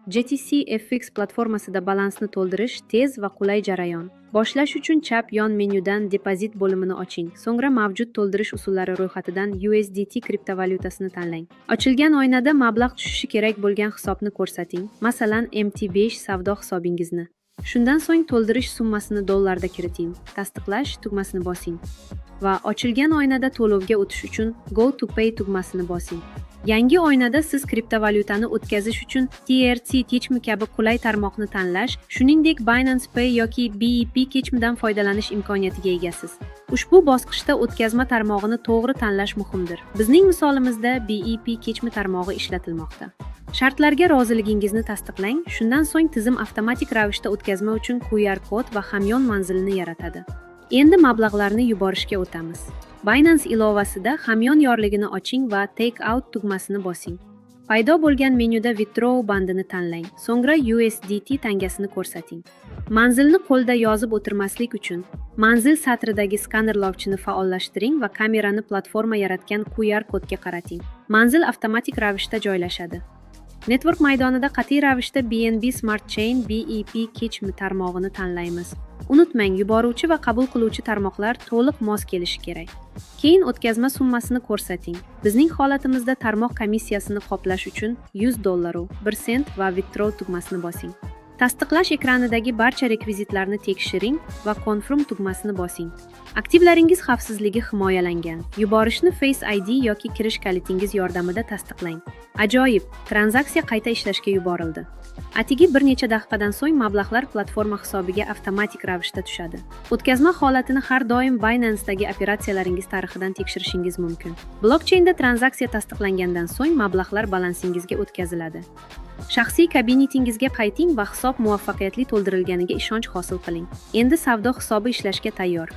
JTC FX platformasida balansni to'ldirish tez va qulay jarayon. Boshlash uchun chap yon menyudan Depozit bo'limini oching. So'ngra mavjud to'ldirish usullari ro'yxatidan USDT kriptovalyutasini tanlang. Ochilgan oynada mablag' tushishi kerak bo'lgan hisobni ko'rsating. Masalan, MT5 savdo hisobingizni. Shundan so'ng to'ldirish summasini dollarda kiriting. Tasdiqlash tugmasini bosing va ochilgan oynada to'lovga o'tish uchun Go to Pay tugmasini bosing. Yangi oynada siz kriptovalyutani o'tkazish uchun TRC 20 kabi qulay tarmoqni tanlash, shuningdek Binance Pay yoki BEP 20dan foydalanish imkoniyatiga egasiz. Ushbu bosqichda o'tkazma tarmog'ini to'g'ri tanlash muhimdir. Bizning misolimizda BEP 20 tarmog'i ishlatilmoqda. Shartlarga roziligingizni tasdiqlang, shundan so'ng tizim avtomatik ravishda o'tkazma uchun QR kod va hamyon manzilini yaratadi. Endi mablag'larni yuborishga o'tamiz. Binance ilovasida hamyon yorligini oching va Take Out tugmasini bosing. Paydo bo'lgan menyuda Withdraw bandini tanlang. So'ngra USDT tangasini ko'rsating. Manzilni qo'lda yozib o'tirmaslik uchun manzil satridagi skanerlovchini faollashtiring va kamerani platforma yaratgan QR kodga qarating. Manzil avtomatik ravishda joylashadi. Network maydonida qat'iy ravishda BNB Smart Chain BEP 20 tarmog'ini tanlaymiz. Unutmang, yuboruvchi va qabul qiluvchi tarmoqlar to'liq mos kelishi kerak. Keyin o'tkazma summasini ko'rsating. Bizning holatimizda tarmoq komissiyasini qoplash uchun 100 dollaru 1 sent va Withdraw tugmasini bosing. Tasdiqlash ekranidagi barcha rekvizitlarni tekshiring va Confirm tugmasini bosing. Aktivlaringiz xavfsizligi himoyalangan. Yuborishni Face ID yoki kirish kalitingiz yordamida tasdiqlang. Ajoyib, tranzaksiya qayta ishlashga yuborildi. Atigi bir necha daqiqadan so'ng mablag'lar platforma hisobiga avtomatik ravishda tushadi. O'tkazma holatini har doim Binance'dagi operatsiyalaringiz tarixidan tekshirishingiz mumkin. Blokcheynda tranzaksiya tasdiqlangandan so'ng mablag'lar balansingizga o'tkaziladi. Shaxsiy kabinetingizga qayting va hisob muvaffaqiyatli to'ldirilganiga ishonch hosil qiling. Endi savdo hisobi ishlashga tayyor.